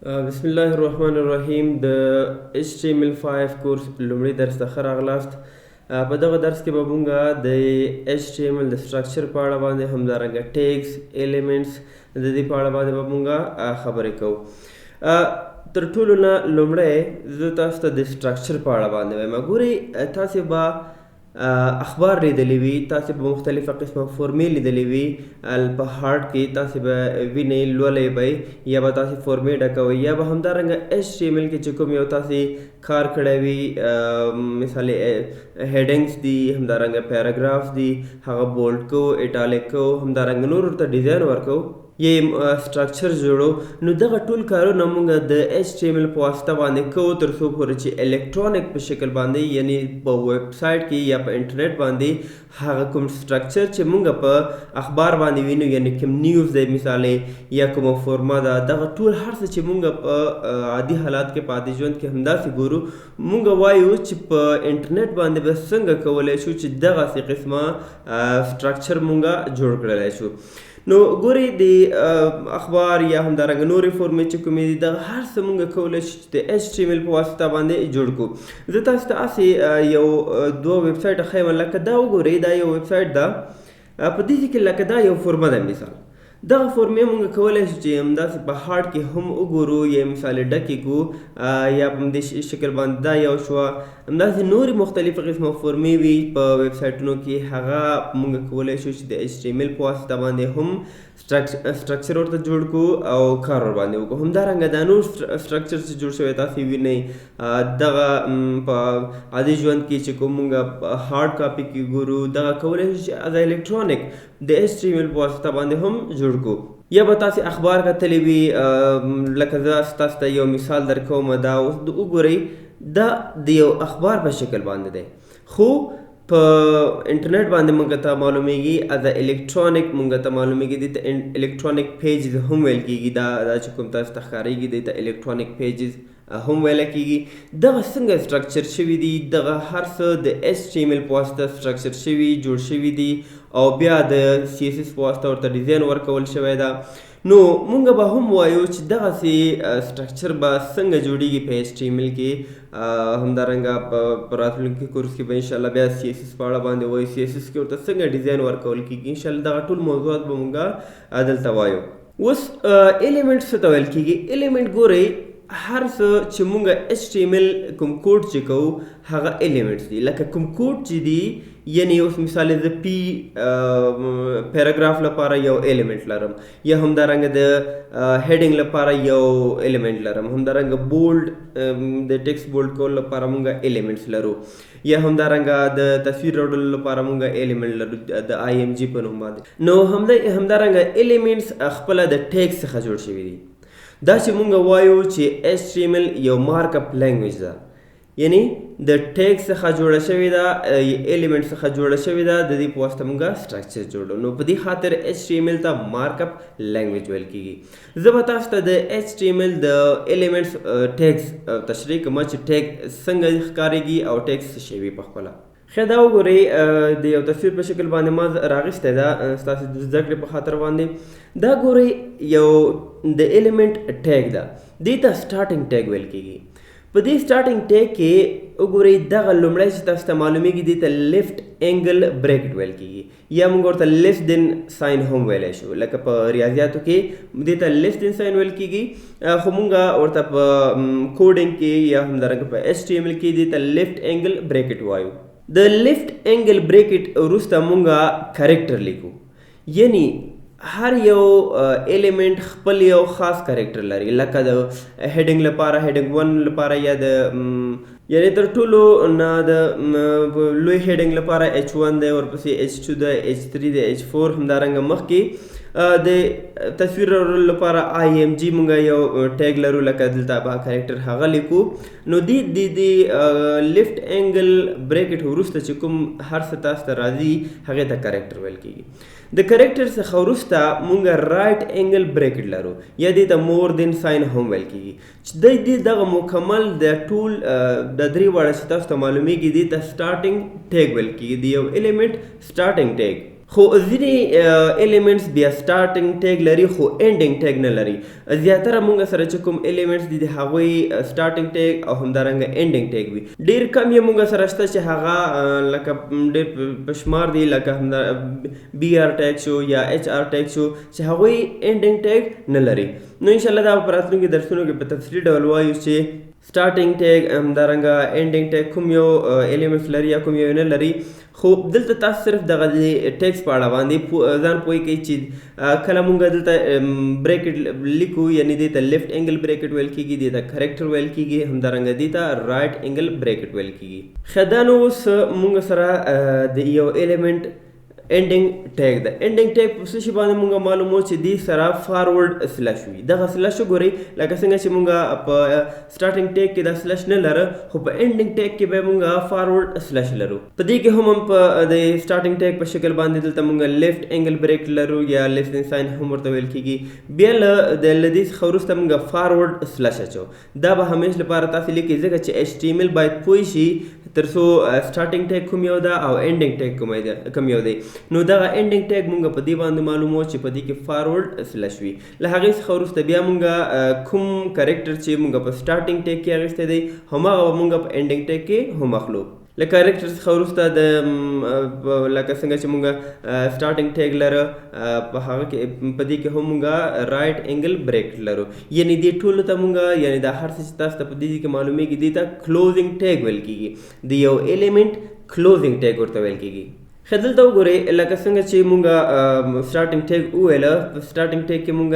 بسم الله الرحمن الرحیم. د HTML5 کورس لومړي درس ته ښه راغلاست. په دغه درس کې به مونږ د HTML د structure په اړه باندې، همدارنګه tags، elements، د دې په اړه باندې به مونږ خبرې کوو. تر ټولو نه لومړی زه تاسو ته د structure په اړه باندې وایم. ګورئ، تاسې به اخبار لیدلی وي، تاسې به مختلفه قسمه فورمې لیدلې وي په هارډ کې، تاسې به وینئ، لولئ به یې، یا به تاسې فورمې ډکوئ، یا به همدارنګه HTML کې چې کوم یو تاسې کار کړی وي، مثال headings دي، همدارنګه paragraphs دي، هغه bold کوو، italic کوو، همدارنګه نور ورته design ورکوو، یې structure جوړو. نو دغه ټول کارونه مونږ د HTML په واسطه باندې کوو، تر څو پورې چې الکترونیک په شکل باندې، یعنی په ویب سایټ کې یا په انټرنیټ باندې هغه کوم structure چې مونږ په اخبار باندې وینو، یعنی کوم news دی مثال یا کومه فورمه ده، دغه ټول هر څه چې مونږ په عادي حالات کې، په عادي ژوند کې همداسې ګورو، مونږ وایو چې په انټرنیټ باندې به څنګه کولی شو چې دغسې قسمه structure مونږ جوړ کړلی شو. نو ګورئ، د اخبار یا همدارنګه نورې فورمې چې کومې دي، دغه هر څه مونږ کولی شو چې د HTML په واسطه باندې جوړ کړو. زه تاسو ته هسې یو دوه ویب سایټ ښیم. لکه دا وګورئ، دا یو ویب سایټ ده. په دې کې لکه دا یو فورمه ده. مثال دغه فورمې مونږ کولی شو چې همداسې په هارډ کې هم وګورو، یا مثال ډکې کړو، یا په همدې شکل باندې دا یو شوه. همداسې نورې مختلفې قسمه فورمې وي په ویب سایټونو کې، هغه مونږ کولی شو چې د HTML په واسطه باندې هم structure ورته جوړ کړو او کار ورباندې وکړو. همدارنګه دا نور structure چې جوړ شوی تاسې وینئ، دغه په عادي ژوند کې چې کوم مونږ hard copy کې ګورو، دغه کولی شو چې از الکترونیک د HTML په واسطه باندې هم جوړ کړو. یا به تاسې اخبار کتلی وي، لکه زه تاسو ته یو مثال درکوم. دا اوس وګورئ، دا د یو اخبار په شکل باندې دی، خو په انټرنیټ باندې مونږ ته معلومیږي از الکترونیک مونږ ته معلومیږي. دې ته electronic pages هم ویل کیږي. دا چې کوم تاسو ته ښکارېږي، دې ته electronic pages هم ویل کیږي. دغه څنګه structure شوي دي؟ دغه هر څه د HTML په واسطه structure شوي، جوړ شوي دي، او بیا د CSS په واسطه ورته design ورکول شوی ده. نو مونږ به هم وایو چې دغسې structure به څنګه جوړیږي په HTML کې. همدارنګه په راتلونکي کورس کې به انشاءالله بیا CSS په اړه باندې وایو، CSS کې ورته څنګه design ورکول کیږي. انشاءالله دغه ټول موضوعات به مونږ دلته وایو. اوس element څه ته ویل کیږي؟ element ګورئ، هر څه چې مونږ HTML کوم کوډ چې کوو، هغه elements دي. لکه کوم کوډ چې دي، یعنی اوس مثال زه P paragraph لپاره یو element لرم، یا همدارنګه د heading لپاره یو element لرم، همدارنګه bold، د text bold کولو لپاره مونږ elements لرو، یا همدارنګه د تصویر راوړلو لپاره مونږ element لرو د IMG په نوم باندې. نو همدارنګه elements خپله د tag څخه جوړ شوي دي. دا چې مونږ وایو چې HTML یو markup language ده، یعنی د tag څخه جوړه شوې ده، element څخه جوړه شوې ده، د دې په واسطه مونږ structure جوړو. نو په دې خاطر HTML ته markup language ویل کیږي. زه به تاسو ته د HTML د elements، tags تشریح کوم چې tag څنګه ښکارېږي او tag څه شی وي په خپله. ښه، دا وګورئ، د یو تصویر په شکل باندې ما راغیستی ده ستاسې د زده کړې په خاطر باندې. دا ګورئ، یو د element tag ده، دې ته starting tag ویل کیږي. په دې starting tag کې وګورئ، دغه لومړی چې تاسو ته معلومیږي، دې ته left angle bracket ویل کیږي، یا موږ ورته less than sign هم ویلی شو. لکه په ریاضیاتو کې دې ته less than sign ویل کیږي، خو موږ ورته په coding کې یا همدارنګه په HTML کې دې ته left angle bracket وایو. د left angle bracket وروسته موږ character لیکو، یعنی هر یو element خپل یو خاص character لري. لکه د heading لپاره، heading 1 لپاره، یا د یعنی تر ټولو نه د لوی heading لپاره H1 دی، ورپسې H2 دی، H3 دی، H4، همدارنګه مخکې د تصویر راوړلو لپاره IMG مونږ یو tag لرو، لکه دلته به character هغه لیکو. نو دې left angle bracket وروسته چې کوم هر څه تاسو ته راځي، هغې ته character ویل کیږي. د character څخه وروسته مونږ right angle bracket لرو، یا دې ته more than sign هم ویل کیږي، چې د دې دغه مکمل د ټول د درې واړه چې تاسو ته معلومیږي، دې ته starting tag ویل کیږي، د یو element starting tag. خو ځینې elements بیا starting tag لري خو ending tag نه لري. زیاتره مونږ سره چې کوم elements دي د هغوی starting tag او همدارنګه ending tag وي. ډېر کم یې مونږ سره شته چې هغه لکه ډېر په شمار دي، لکه همدا BR tag شو یا HR tag شو چې هغوی ending tag نه لري. نو انشاءالله دا په راتلونکي درسونو کې په تفصیلي ډول وایو چې starting tag همدارنګه ending tag کوم یو elements لري یا کوم یو نه لري. خو دلته تاسو صرف دغه د tags په اړه باندې ځان پوه کړئ چې کله مونږ دلته bracket لیکو، یعنی دې ته left angle bracket ویل کېږي، دې ته character ویل کېږي، همدارنګه دې ته right angle bracket ویل کېږي. ښه، دا نو اوس مونږ سره د یو element ending tag ده. ending tag په څه شي باندې مونږ معلومو چې دې سره forward slash وي. دغه slash وګورئ، لکه څنګه چې مونږ په starting tag کې دا slash نه لره، خو په ending tag کې به مونږ forward slash لرو. په دې کې هم په د starting tag په شکل باندې دلته مونږ left angle bracket لرو یا less than sign هم ورته ویل کېږي. بیا له دې څخه وروسته مونږ forward slash اچو. دا به همیش لپاره تاسې لیکئ، ځکه چې HTML باید پوه شي تر څو starting tag کوم یو ده او ending tag کوم یو دی. نو دغه ending tag مونږ په دې باندې معلومو چې په دې کې forward slash وي. له هغې څخه وروسته بیا مونږ کوم character چې مونږ په starting tag کې اخیستی دی هماغه به مونږ په ending tag کې هم اخلو. له character څخه وروسته د لکه څنګه چې مونږ starting tag لره، په هغه کې په دې کې هم مونږ right angle bracket لرو. یعنی دې ټولو ته مونږ، یعنی دا هر څه چې تاسو ته په دې کې معلومیږي دې ته closing tag ویل کېږي. د یو element closing tag ورته ویل کېږي. ښه، دلته وګورئ لکه څنګه چې مونږ starting tag وویله، په starting tag کې مونږ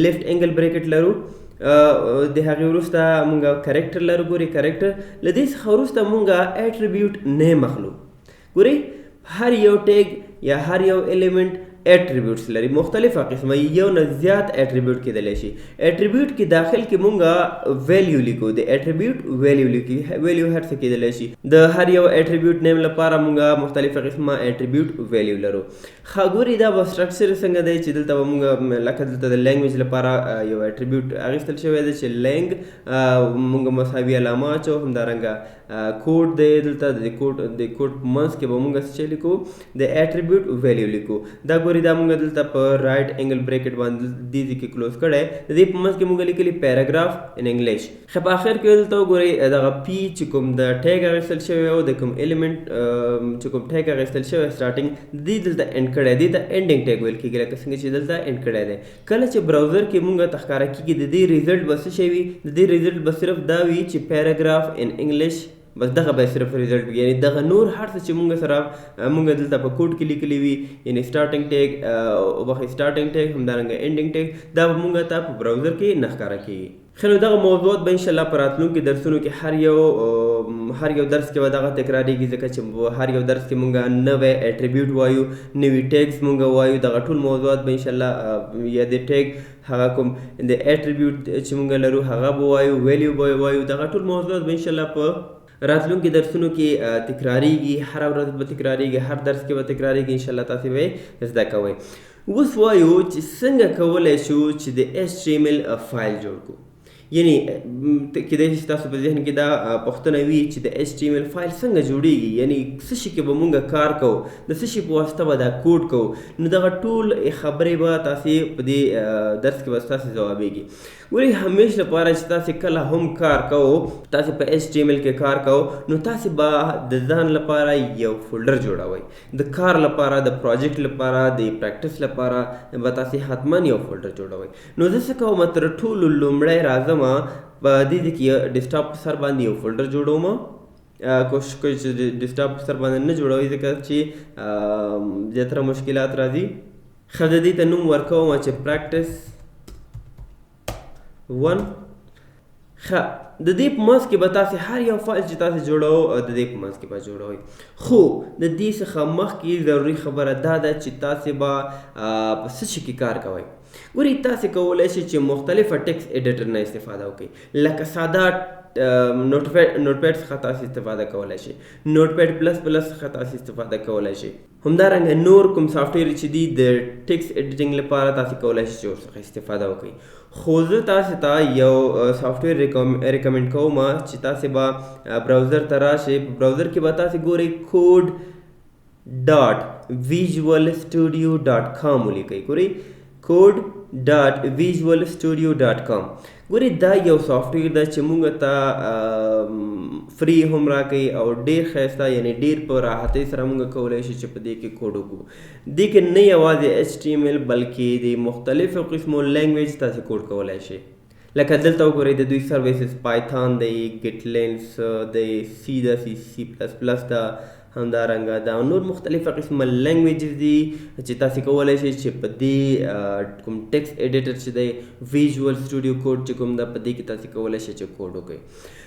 left angle bracket لرو، د هغې وروسته مونږ character لرو. ګورئ character، له دې څخه وروسته مونږ attribute name اخلو. ګورئ هر یو tag یا هر یو element attributes لري، مختلفه قسمه، یو نه زیات attribute کېدلی شي. attribute کې داخل کې مونږ value لیکو، د attribute value لیکو، value هر څه کېدلی شي. د هر یو attribute name لپاره مونږ مختلفه قسمه attribute value لرو. ښه، ګورئ دا به structure څنګه دی چې دلته به مونږ لکه دلته د language لپاره یو attribute اخیستل شوی دی چې lang مونږ مساوي علامه اچو، همدارنګه کوډ دی دلته د کوډ په منځ کې به مونږ څه شی لیکو، د attribute value لیکو. دا ګورئ دا مونږ دلته په right angle bracket باندې دې ځای کې close کړی، د دې په منځ کې مونږ لیکلي paragraph in English. ښه، په اخر کې دلته وګورئ دغه p چې کوم د tag اخیستل شوی او د کوم element چې کوم tag اخیستل شوی starting دې دلته end کړی، دې ته ending tag ویل کېږي، لکه څنګه چې دلته end کړی دی. کله چې browser کې مونږ ته ښکاره کېږي د دې result به څه شی وي، د دې result به صرف دا وي چې paragraph in English، بس دغه به صرف result وي. یعنی دغه نور هر څه چې مونږ سره مونږ دلته په کوډ کې لیکلي وي، یعنی starting tag، وبخښئ starting tag همدارنګه ending tag، دا به مونږ ته په browser کې نه ښکاره کېږي. ښه، نو دغه موضوعات به انشاءالله په راتلونکي درسونو کې هر یو درس کې به دغه تکراریږي، ځکه چې هر یو درس کې مونږ نوی attribute وایو، نوي tags مونږ وایو. دغه ټول موضوعات به انشاءالله یا د tag هغه کوم د attribute چې مونږ لرو هغه به وایو، value به وایو. دغه ټول موضوعات به انشاءالله په راتلونکي درسونو کې تکراریږي، هره ورځ به تکراریږي، هر درس کې به تکراریږي، انشاءالله تاسې به یې زده کوئ. اوس وایو چې څنګه کولی شو چې د HTML فایل جوړ کړو. یعنی کېدای شي تاسو په ذهن کې دا پوښتنه وي چې د HTML فایل څنګه جوړیږي، یعنی څه شي کې به مونږ کار کوو، د څه شي په واسطه به دا کوډ کوو. نو دغه ټول خبرې به تاسې په دې درس کې به ستاسې ځوابېږي. ګورئ همیش لپاره چې تاسې کله هم کار کوو، تاسې په HTML کې کار کوو، نو تاسې به د ځان لپاره یو folder جوړوئ. د کار لپاره، د project لپاره، د practice لپاره به تاسې حتما یو folder جوړوئ. نو زه څه کوم، تر ټولو لومړی راځم په دې ځای کې desktop په سر باندې یو folder جوړوم. کوشش کوئ چې desktop په سر باندې نه جوړوئ، ځکه چې زیاتره مشکلات راځي. ښه، زه دې ته نوم ورکوم چې practice 1. ښه، د دې په منځ کې به تاسې هر یو فایل چې تاسې جوړوئ د دې په منځ کې به جوړوئ. خو د دې څخه مخکې ضروري خبره دا ده چې تاسې به په څه شي کې کار کوئ. ګورئ تاسې کولی شئ چې مختلفه text editor نه استفاده وکړئ، لکه ساده Notepad څخه تاسې استفاده کولی شئ، Notepad++ څخه تاسې استفاده کولی شئ. همدارنګه نور کوم software چې دي د text editing لپاره تاسې کولی شئ چې ورڅخه استفاده وکړئ. خو زه تاسې ته یو software recommend کوم چې تاسې به browser ته راشئ. په browser کې به تاسې ګورئ code.visualstudio.com ولیکئ. ګورئ code.visualstudio.com. ګورئ دا یو software ده چې موږ ته free هم راکوي او ډېر ښایسته، یعنې ډېر په راحتۍ سره موږ کولی شو چې په دې کې کوډ وکړو. دې کې نه یوازې HTML بلکې د مختلفو قسمو language تاسې کوډ کولی شئ. لکه دلته وګورئ د دوی services Python دی، GitLens دی، C ده، C C plus plus ده، همدارنګه دا نور مختلفه قسمه languages دي چې تاسې کولی شئ چې په دې کوم text editor چې دی Visual Studio Code چې کوم ده په دې کې تاسې کولی شئ چې کوډ وکړئ.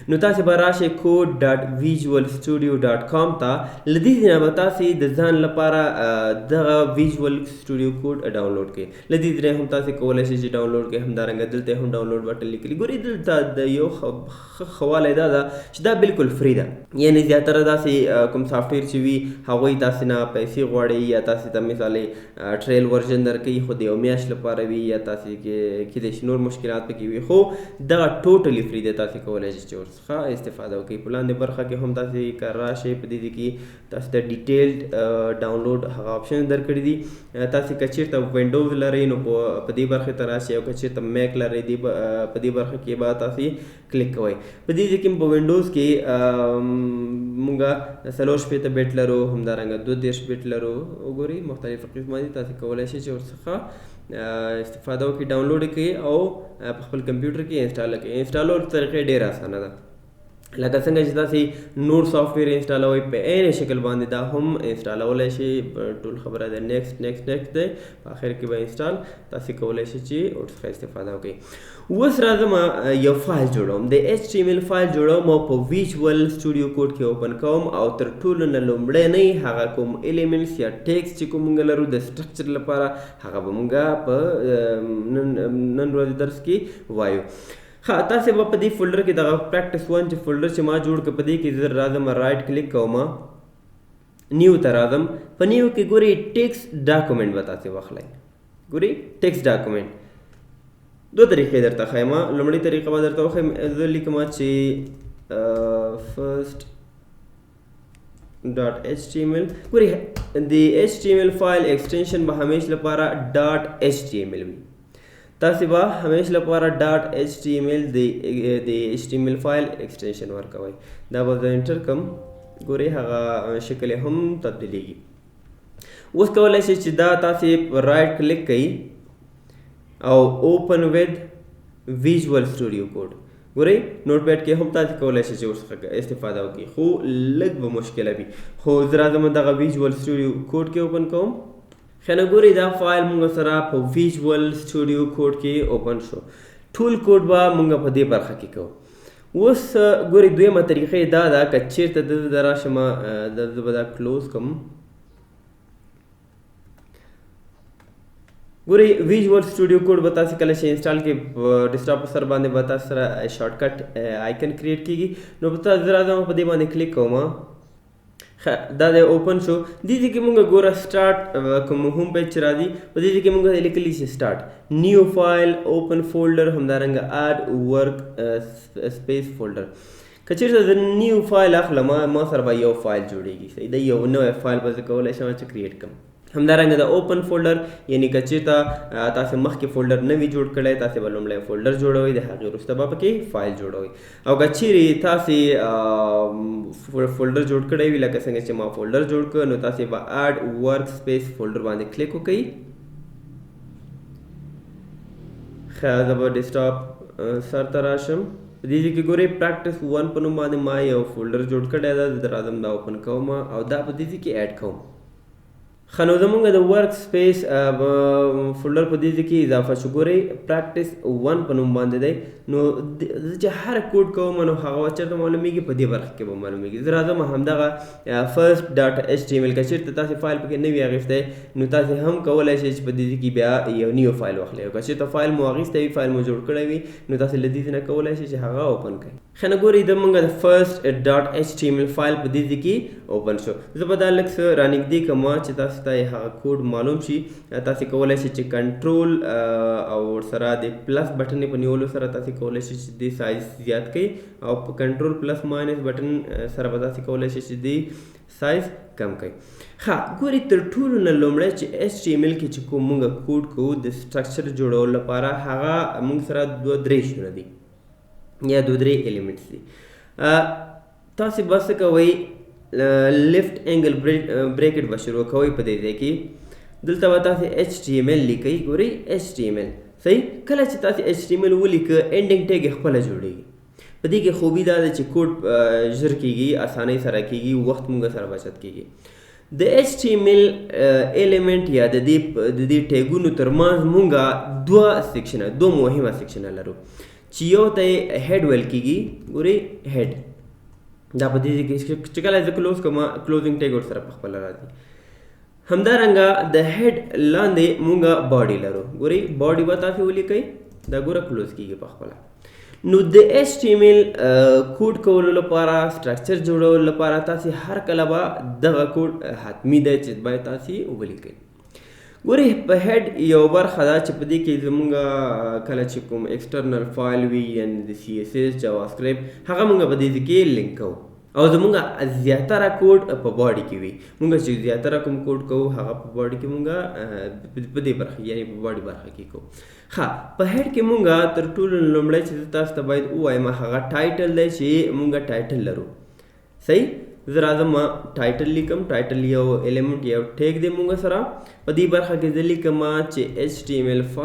نو تاسې به راشئ code.visualstudio.com ته، له دې نه به تاسې د ځان لپاره دغه Visual Studio Code download کړئ. له دې ځای هم تاسې کولی شئ چې download کړئ. همدارنګه دلته هم download button لیکلي. ګورئ دلته د یو ښه ښه والی دا ده چې دا بالکل free ده، یعنې زیاتره داسې کوم software چې وي هغوی تاسې نه پیسې غواړي یا تاسې ته مثالې trial version درکوي خو د یو میاشت لپاره وي یا تاسې کې کېدای شي نور مشکلات پکې وي، خو دغه totally free دی، تاسې کولی شئ چې ورڅخه استفاده وکړئ. په لاندې برخه کې هم تاسې که راشئ په دې ځای کې تاسې ته detailed download هغه option درکړي دي. تاسې که چېرته Windows لرئ نو په دې برخې ته راشئ، او که چېرته Mac لرئ په دې برخه کې به تاسې کلیک کوئ. په دې ځای کې په Windows کې موږ 64 bit لرو، همدارنګه 32 bit لرو. وګورئ مختلف قسمه دي، تاسې کولی شئ چې ورڅخه استفاده وکړئ، download یې کړئ او په خپل کمپیوټر کې install کړئ. انسټالولو طریقه یې ډېره اسانه ده، لکه څنګه چې تاسې نور software انسټالوئ په عین شکل باندې دا هم انسټالولی شئ. ټول خبره ده next next next دی، په اخر کې به install تاسې کولی شئ چې ورڅخه استفاده وکړئ. اوس راځم یو فایل جوړوم، د HTML فایل جوړوم او په Visual Studio Code کې open کوم، او تر ټولو نه لومړی نه هغه کوم elements یا tags چې کوم موږ لرو د structure لپاره هغه به موږ په نن ورځې درس کې وایو. ښه، تاسې به په دې folder کې دغه practice 1 چې folder چې ما جوړ کړ په دې کې زه راځم right click کوم، new ته راځم. په new کې ګورئ text document به تاسې واخلئ. ګورئ text document دوه طریقې درته ښایم. لومړۍ طریقه به درته وښایم، زه لیکم چې first dot HTML. ګورئ د HTML فایل extension به همیش لپاره dot HTML وي. تاسې به همیش لپاره dot HTML د HTML فایل extension ورکوئ. دا به زه enter کړم، ګورئ هغه شکل یې هم تبدیلیږي. اوس کولی شئ چې دا تاسې right click کړئ او open with Visual Studio Code. ګورئ Notepad کې هم تاسې کولی شئ چې ورڅخه استفاده وکړئ، خو لږ به مشکله وي. خو زه راځم دغه Visual Studio Code کې open کوم. ښه نو ګورئ دا فایل موږ سره په Visual Studio Code کې open شو. ټول کوډ به موږ په دې برخه کې کوو. اوس ګورئ دویمه طریقه یې دا ده که چېرته دلته راشم، زه به دا close کړم. ګورئ Visual Studio Code به تاسې کله چې install کړئ په desktop په سر باندې به تاسو سره shortcut icon create کېږي. نو په تاسو زه راځم په دې باندې کلیک کوم. ښه، دا دی open شو. دې ځای کې موږ ګوره start کوم home page چې راځي په دې ځای کې موږ لیکلي چې start new file open folder، همدارنګه add workspace folder. که چېرته زه new file اخلم ما سره به یو فایل جوړېږي، صحیح دی، یو نوی فایل به زه کولی شم چې create کړم. همدارنګه د open folder، یعنی که چېرته تاسې مخکې folder نه وي جوړ کړی تاسې به لومړی folder جوړوئ، د هغې وروسته به پکې فایل جوړوئ. او که چېرې تاسې folder جوړ کړی وي لکه څنګه چې ما folder جوړ کړ، نو تاسې به add workspace folder باندې کلیک وکړئ. ښه، زه به desktop سر ته راشم. په دې ځای کې ګورئ practice 1 په نوم باندې ما یو folder جوړ کړی ده، زه راځم دا open کوم او دا په دې ځای کې add کوم. ښه، نو زمونږ د workspace folder په دې ځای کې اضافه شو. ګورئ practice 1 په نوم باندې دی. نو زه چې هر کوډ کوم نو هغه به چېرته معلومیږي، په دې برخه کې به معلومیږي. زه راځم همدغه first dot HTML. که چېرته تاسې فایل پکې نه وي اخیستی نو تاسې هم کولی شئ چې په دې ځای کې بیا یو new file واخلئ، او که چېرته فایل مو اخیستی وي، فایل مو جوړ کړی وي، نو تاسې له دې ځای نه کولی شئ چې هغه open کړئ. ښه، نو ګورئ دا موږ د first dot HTML فایل په دې ځای کې open شو. زه به دا لږ څه رانږدې کړم چې تاسو تاسو ته هغه کوډ معلوم شي، تاسو کولای شئ چې کنټرول او ورسره د plus button په نیولو سره تاسو کولای شئ چې د سایز زیات کړئ، او په control plus minus button سره به تاسو کولای شئ چې د سایز کم کړئ. ښه ګورئ، تر ټولو نه لومړی چې HTML کې چې کوم موږ کوډ کوو د structure جوړولو لپاره، هغه موږ سره دوه درې شیونه دي یا دوه درې elements دي. تاسې به څه کوئ، left angle bracket به شروع کوئ په دې ځای کې. دلته به تاسې HTML لیکئ. ګورئ HTML، صحیح؟ کله چې تاسې HTML ولیکه، ending tag یې خپله جوړېږي. په دې کې خوبي دا ده چې کوډ ژر کېږي، اسانۍ سره کېږي، وخت موږ سره بچت کېږي. د HTML element یا د دې tag ونو ترمنځ موږ دوه section ه، دوه مهمه section ه لرو چې یو ته یې head ویل کېږي. ګورئ head، دا په دې ځای کې چې کله زه close کوم، closing tag ورسره په خپله راځي. همدارنګه د head لاندې موږ body لرو. ګورئ body به تاسې ولیکئ، دا ګوره close کېږي په خپله. نو د HTML code کولو لپاره، structure جوړولو لپاره تاسې هر کله به دغه کوډ حتمي دی چې باید تاسې ولیکئ. ګورئ په head یو برخه ده چې په دې کې زموږ کله چې کوم external file وي، یعنې د CSS، JavaScript، هغه موږ په دې ځای کې لینک کوو، او زموږ زیاتره کوډ په body کې وي. موږ چې زیاتره کوم کوډ کوو هغه په body کې موږ په دې برخه، یعنې په body برخه کې کوو. ښه، په head کې موږ تر ټولو لومړی چې زه تاسو ته باید ووایم هغه title دی چې موږ title لرو. صحیح؟ زه راځم title لیکم. title یو element، یو tag دی موږ سره. په دې برخه کې زه لیکم چې HTML5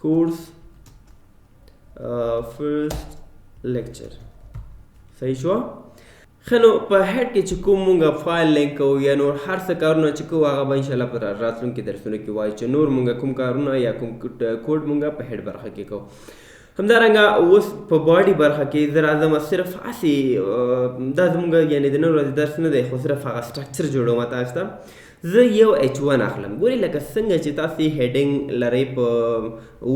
course first lecture. صحیح شو؟ ښه، نو په head کې چې کوم موږ file link کوو یا نور هر څه کارونه چې کوو، هغه به انشاءالله په راتلونکي درسونو کې وایو چې نور موږ کوم کارونه یا کوم کوډ موږ په head برخه کې کوو. همدارنګه اوس په body برخه کې زه راځم، صرف هسې دا زموږ یعنې د نن ورځې درس نه دی، خو صرف هغه structure جوړوم تاسو ته. زه یو H1 اخلم. ګورئ لکه څنګه چې تاسې heading لرئ په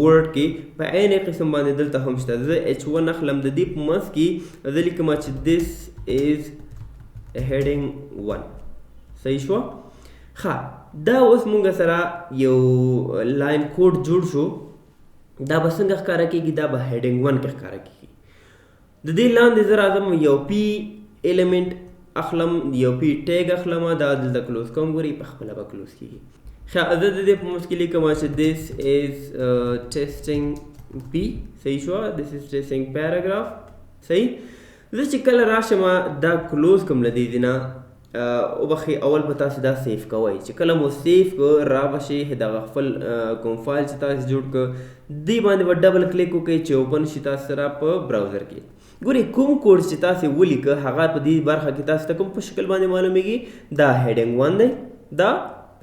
Word کې، په عین قسم باندې دلته هم شته. زه H1 اخلم، د دې په منځ کې زه لیکم چې this is heading 1. صحیح شو؟ ښه، دا اوس موږ سره یو line code جوړ شو. دا به څنګه ښکاره کېږي؟ دا به heading 1 کې ښکاره کېږي. د دې لاندې زه راځم، یو p element اخلم، یو p tag اخلم، دا دلته close کوم. ګورئ په خپله به close کېږي. ښه، زه د دې په منځ کې لیکم چې this is testing p. صحیح شو؟ This is testing paragraph. صحیح؟ زه چې کله راشم دا close کوم له دې ځای نه، وبخښئ، اول به تاسې دا save کوئ. چې کله مو save کړ، را به شئ دغه خپل کوم file چې تاسې جوړ کړ، دې باندې به double click وکړئ چې open شي تاسو سره په browser کې. ګورئ کوم کوډ چې تاسې ولیکه هغه په دې برخه کې تاسو ته کوم په شکل باندې معلومیږي؟ دا heading 1 دی، دا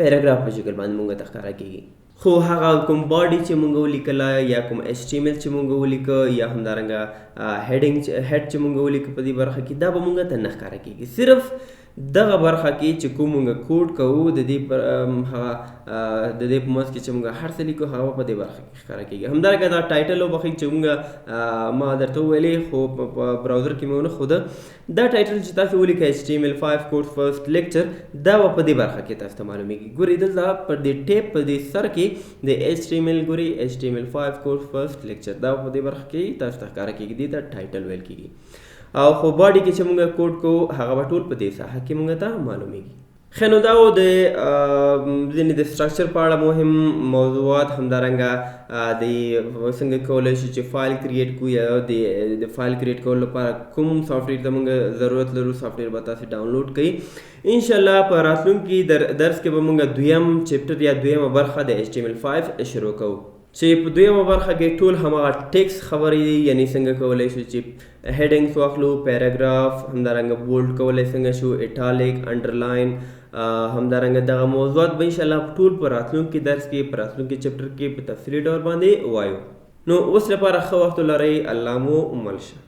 paragraph په شکل باندې موږ ته ښکاره کېږي. خو هغه کوم body چې موږ ولیکله یا کوم HTML چې موږ ولیکه یا همدارنګه head چې موږ ولیکه په دې برخه کې، دا به موږ ته نه ښکاره کېږي. صرف دغه برخه کې چې کوم موږ کوډ کوو، د دې پر، هغه، د دې په منځ کې چې موږ هر څه لیکو هغه په دې برخه کې ښکاره کېږي. همدارنګه دا title وبخښئ چې موږ، ما درته وویلې خو په browser کې مې ونه ښوده. دا title چې تاسو ولیکئ HTML5 course first lecture، دا به په دې برخه کې تاسو ته معلومیږي. ګورئ دلته پر دې tab په دې سر کې د HTML، ګورئ HTML5 course first lecture، دا په دې برخه کې تاسو ته ښکاره کېږي. دې ته title ویل کېږي. او خو body کې چې موږ کوډ کوو هغه به ټول په دې ساحه کې موږ ته معلومیږي. ښه، نو دا و د ځینې د structure په اړه مهم موضوعات. همدارنګه د څنګه کولی شو چې file create کړو یا د file create کولو لپاره کوم software ته موږ ضرورت لرو، software به تاسې download کړئ. انشاءالله په راتلونکي درس کې به موږ دویم chapter یا دویمه برخه د HTML5 شروع کوو، چې په دویمه برخه کې ټول هماغه ټیکس خبرې دي، یعنې څنګه کولی شو چې headings واخلو، paragraph، همدارنګه bold کولی څنګه شو، italic، underline، همدارنګه دغه موضوعات به انشاءالله ټول په راتلونکي درس کې، په راتلونکي chapter کې په تفصیلي ډول باندې وایو. نو اوس لپاره ښه وخت ولرئ، الله مو مل شه.